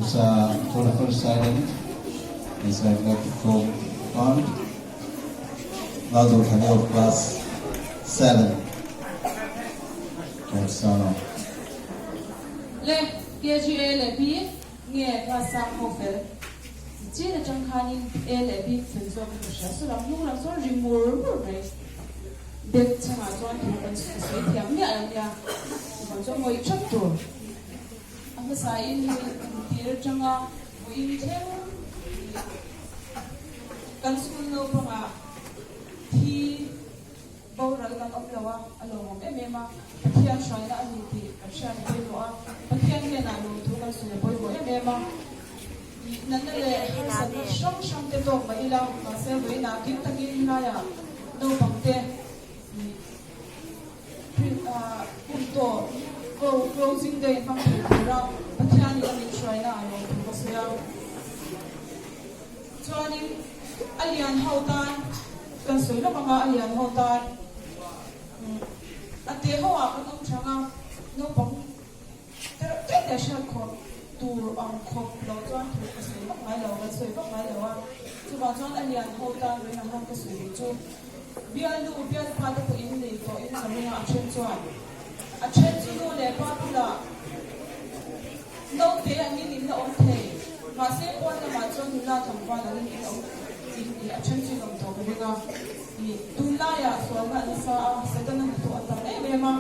It's uh, for the first item is I'd like to call on Lalduhthani of class 7. Kaisano. Le KGA leh B nge class sang ho fel chin atang khanin A leh B fel zawk in ka hria saw lam hnung lam sawn ri mur mur mai bag chhangah chuan thu kan sawi thiam miah lo nia chuvang chuan ngawih thap tur. A hmasa in hei tir atanga vawiin thleng hi kan school naupangah thi boral kan awm lo a, a lawmawm em em a, Pathian hruaina a ni tih kan hriat a pawimawh a, Pathian hnenah lawmthu kan sawi a pawimawh em em a, natna leh harsatna hrang hrang te tawk mah ila, mahse vawiinah kim takin helaiah naupangte Kum tawh ko closing day hmang thei tura Pathianin a min hruaina a lawm thu ka sawi a. Chuanin a lian ho tan kan sawi lawk anga a lian ho tan a te ho ah kan awm thang a, naupang Te reuh te te hriat khawp tur ang khawp lo chuan thu ka sawi vak ngai lo, kan sawi vak ngai lo a. Chuvang chuan a lian ho tan vawiin ang han ka sawi duh chu bialnu bialpa te pawh in nei tawh in ka ring a, a then chuan a then chu nu leh pa bulah naute angin in la awm thei mahse pawn lamah chuan nula tlangval angin in awm in a then chu in awm tawh ka ring a. Ih tunlaiah sualna a nasa a, Setana hnathawh a tam em em a.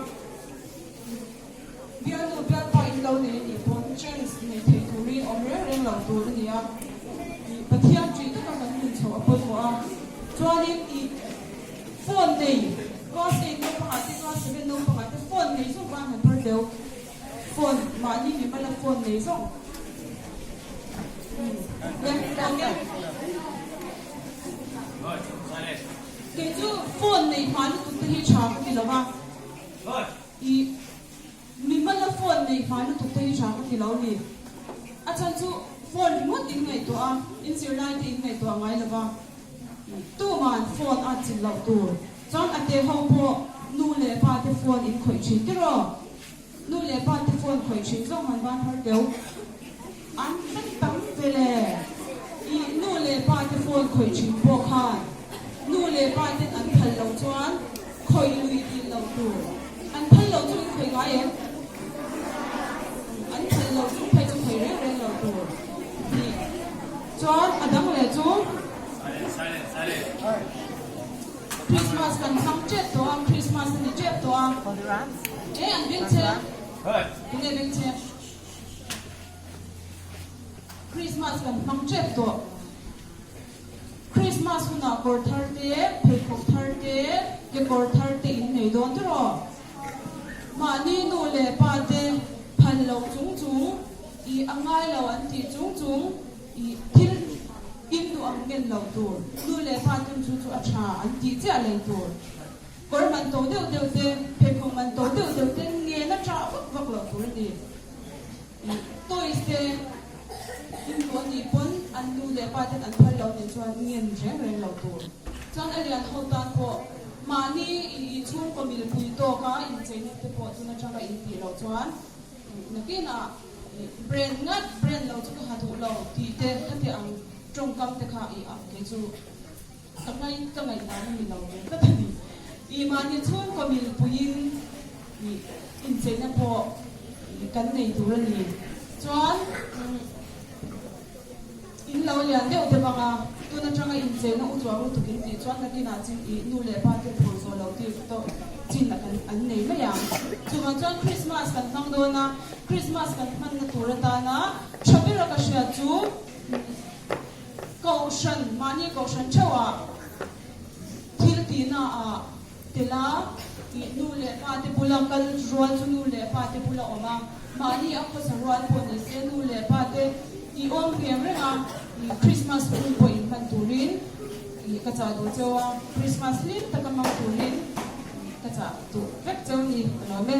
Bialnu bialpa in lo nei anih pawn chance nei thei turin awm reng reng lo tur a ni a, ih Pathian ṭih taka kan nun chhoh a pawimawh a, chuanin ih phone nei class eight naupangah te class seven naupangah te phone nei zawng khan han phar tleu, phone mahni mimala phone nei zawng le awm e. Kei chu phone nei hma lutuk te hi ṭha ka ti lo va. I mimala phone nei hma lutuk te hi tha ka ti lo ni. A chhan chu phone ringawt in ngaihtuah a, in zirlai te in ngaihtuah ngai lo va. Tuman phone a chin loh tur. Chuan a te ho pawh nu leh pa te phone in khawih thin tiraw? Nu leh pa te phone khawih thin zawng han van har teu. An hre tam ve le. I nu leh pa te phone khawih thin pawh khan nu leh pa ten an phal loh chuan khawih lui dil loh tur. An phal loh chu in khawih ngai em? An phal loh chung phei chu khawih reng reng loh tur. Tih chuan a dang leh chu Christmas kan hmang tep tawh a, Christmas a ni tep tawh a. E an beng che? Tunge beng che? Christmas kan hmang tep tawh. Christmas hunah kawr thar te, pheikhawk thar te, kekawr thar te in nei dawn tiraw? Mahni nu leh pa te phal lo chung chung i a ngai lo an tih chung chung i thil in duh ang ngen lo tur. Nu leh pa ten chu chu a tha an tih chiah lei tur. Kawr man to deuh deuh te, pheikhawk man to deuh deuh te ngen a ṭah vak vak loh tur a ni. Toys te intu a nih pawn an nu leh pa ten an phal lo nih chuan ngen reng reng loh tur. Chuan a lian ho tan pawh mahni i chhungkaw milpui tawka incheina te pawh tun atanga intih loh chuan nakinah brand ngat brand lo chu ka ha duh lo tih te khati ang tawngkam te kha i ang kei chu Ka ngai ka ngaihdan a ni lo ve tlat a ni. I mahni chhungkaw milpuiin i incheina pawh kan nei tur a ni. Chuan in lo lian deuh deuh ang a, tun atanga incheina u chuang lutuk in tih chuan nakinah chin i nu leh pa te phur zawh lo tir tawh chin an nei mai ang. Chuvang chuan Krismas kan hmang dawn a, Krismas kan hmanna tur atana tha bera ka hriat chu Kohhran, mahni kohhran theuhah thil tihnaah tel a, ih nu leh pa te bula kal rual chu nu leh pa te bula awm a, mahni a khawsa rual pawh ni se nu leh pa te ih awm ngheng reng a, ih Christmas hun pawh in hman turin ih ka chah duh cheu a, Christmas hlim taka hmang turin ih ka chah duh vek cheu ni ka lawm e.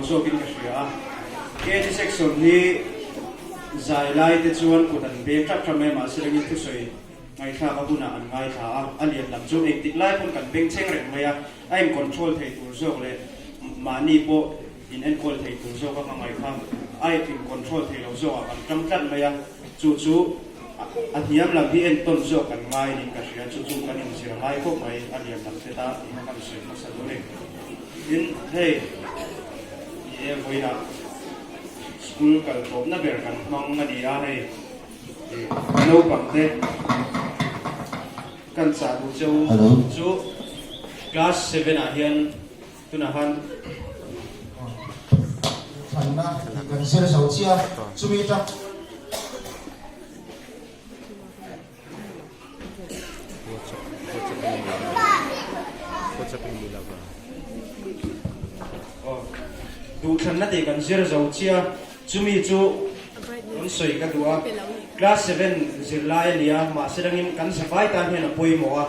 zawkin ka hria a. KG section hi zai lai te chuan kut an beng tap tap mai a, mahse rengin thusawi ngaihthlak a hunah an ngaithla a, a lian lam chu engtik lai pawn kan beng cheng reng mai a, a in control thei tur zawk leh mahni pawh in enkawl thei tur zawk a ka ngaih kha a in control thei lo zawk ah kan tang tlat mai a, chu chu a hniam lam hi entawn zawk kan ngai niin ka hria, chu chu kan inzir a ngai khawp mai a lian lam te ta tih kha kan sawi hmasa duh a ni. Tin, hei ni e vawiinah school kal tawpna ber kan hmang a ni a, hei naupang te kan chah duh cheu chu class seven ah hian Tunah khan. Thlanna tih kan zir zo chiah a, chumi atang. Duhthlanna tih kan zir zo chiah a, chumi chu rawn sawi ka duh a. Class seven zirlai a ni a, mahse dangin kan zavai tan hian a pawimawh a.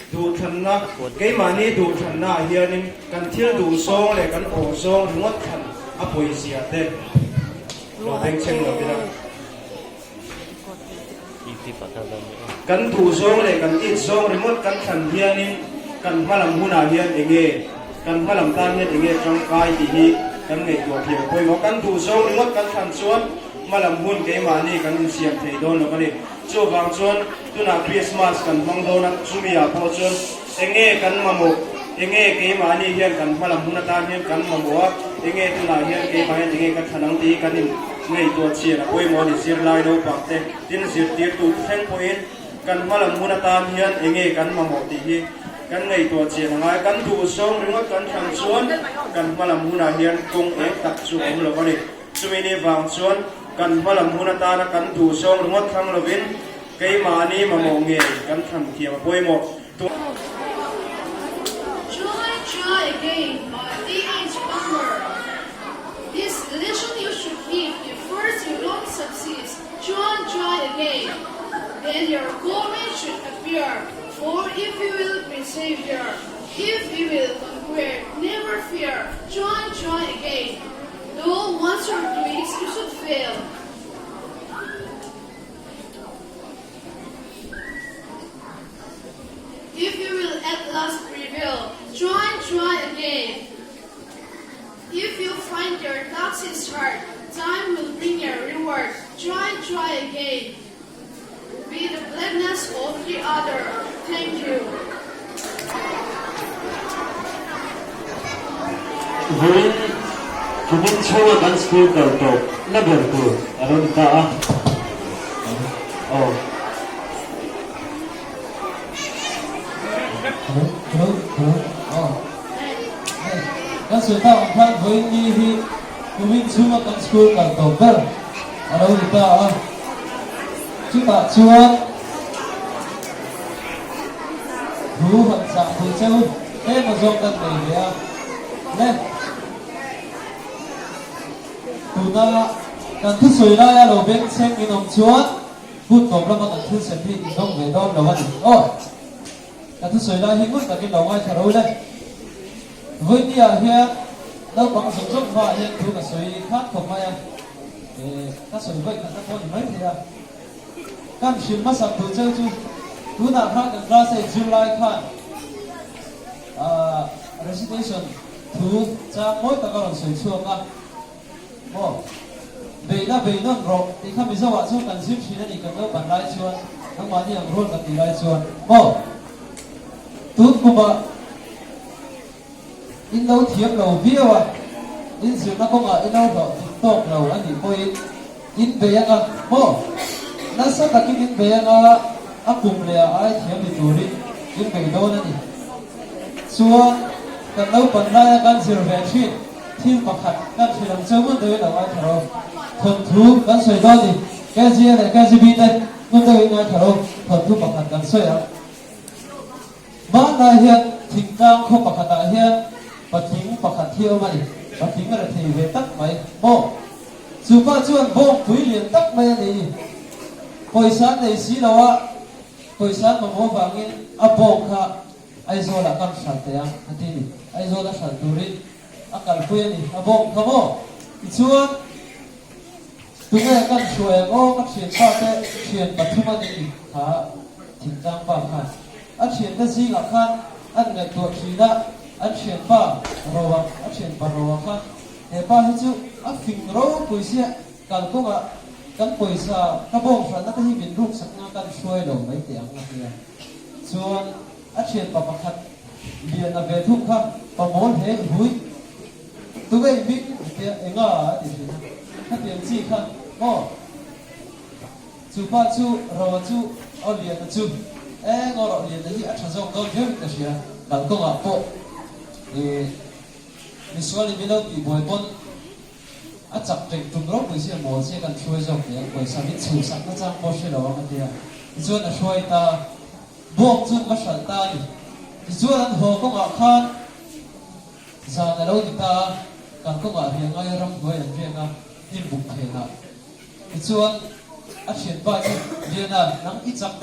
Duhthlanna, Keimahni duhthlanna ah hianin kan thil duh zawng leh kan awh zawng ringawt thlan a pawizia te lo bengchheng lo ila. Kan duh zawng leh kan it zawng ringawt kan thlan hianin kan hmalam hunah hian enge kan hmalam tan hian enge tangkai tih hi kan ngaihtuah thiam a pawimawh. Kan duh zawng ringawt kan thlan chuan hmalam hun keimahni kan insiam thei dawn lo a ni. Chuvang chuan tunah Krismas kan hmang dawn a, chumi ah pawh chuan enge kan mamawh, enge keimahni hian kan hmalam hun atan hian kan mamawh a, enge tunah hian keimah hian enge ka thlan ang tih hi kan in ngaihtuah chian a pawimawh a ni. Zirlai naupang te, tin zirtirtu thleng pawhin kan hmalam hun atan hian enge kan mamawh tih hi kan ngaihtuah chian a ngai. Kan duh zawng ringawt kan thlan chuan kan hmalam hunah hian kawng eng tak chu awm lo a ni. Chumi ni vang chuan kan hmalam hun atana kan duh zawng ringawt thlang lovin keimahni mamawh ngei kan thlan thiam a pawimawh. Try, try again by DH Palmer. This lesson you should heed if first you don't succeed, try, try again. Then your glory should appear, for if you will persevere, if you will conquer, never fear, try, try again. Though once or twice you should fail. If you will at last prevail, try, try again. If you find your task is hard, time will bring your reward. Try, try again. Be the gladness of the other. Thank you. Vawiin kumin chhunga kan school kal tawp na ber tur a lo ni ta a. Aw. Hello, hello, hello. Aw. Hei, kan sawi tak ang khan vawiin ni hi kumin chhunga kan school kal tawp ber a lo ni ta a. Chutah chuan thu han chah duh cheu emaw zawng kan nei ve a le. Tuna kan thusawi laia lo beng chheng in awm chuan hun tawp lama kan thil sem hi in dawng ve dawn lo a ni. Aw, ka thusawi lai hi ngun takin lo ngaithla ro le. Vawinia hian naupang zawng zawng hmaah hian thu ka sawi khan khawp mai a. Ka sawi vawi khat na pawh ni mai thei a. Kan hrilh hmasak duh cheu chu tunah khan kan class a inzir lai khan recitation thu chang mawi tak a rawn sawi chhuak a. Maw? Beihna bei nawn rawh tih kha Mizo ah chuan kan zir thin a ni kan naupan lai chuan nangmahni ang rual kan tih lai chuan maw? Tun kumah In lo thiam lo viau a, in zirna kawngah i lo hlawhtling tawk lo a nih pawhin in bei anga maw? Nasa takin in bei anga a kum leh a ai thiam ni turin in bei dawn a ni. Chuan kan naupan laia kan zir ve thin thil pakhat kan hrilh ang cheu ngun deuhin lo ngaithla rawh. Thawnthu kan sawi dawn ni, KGA leh KGB te ngun deuhin ngaithla rawh, thawnthu pakhat kan sawi ang. Hmanlai hian thingtlang khaw pakhatah hian patling pakhat hi a awm a ni. Patling a rethei ve tak mai maw? Chu pa chuan bawngpui lian tak mai a ni. Pawisa an nei si lo a, pawisa an mamawh avangin a bawng kha Aizawlah kan hralh teh ang a ti a ni. Aizawl a hralh turin. A kalpui a ni. A bawng kha maw? Tichuan, tunge kan hruai ang aw? Ka thianpa te thian pathum a ni kha thingtlang pa khan a thiante zingah khan an ngaihtuah thin a, an thianpa Roa, a thianpa Roa khan he pa hi chu a fing ropui sia kalkawngah kan pawisa ka bawng hranna te hi min ruksak nga kan hruai lo mai teh ang a tia. Chuan a thianpa pakhat Liana ve thung kha pa mawl he hui tunge i hming tia enga a ti thin a, khatiang chi kha maw chu pa chu Roa chu aw Liana chu eng aw rawh Liana hi a tha zawk dawn viau in ka hria kalkawngah pawh ih misual in milo tih buai pawn a chak teng tum ropui sia mawl sia kan hruai zawk teh ang pawisa min chhuhsak na chang pawh hre lo ang a tia tichuan a hruai ta. Bawk chu an va hralh ta a ni. Tichuan an haw kawngah khan zan a lo ni ta a, kan kawngah riah ngaia ramhnuai an riak a, hnim buk phenah. Tichuan a thianpa chu, Liana, nang i chak deuh.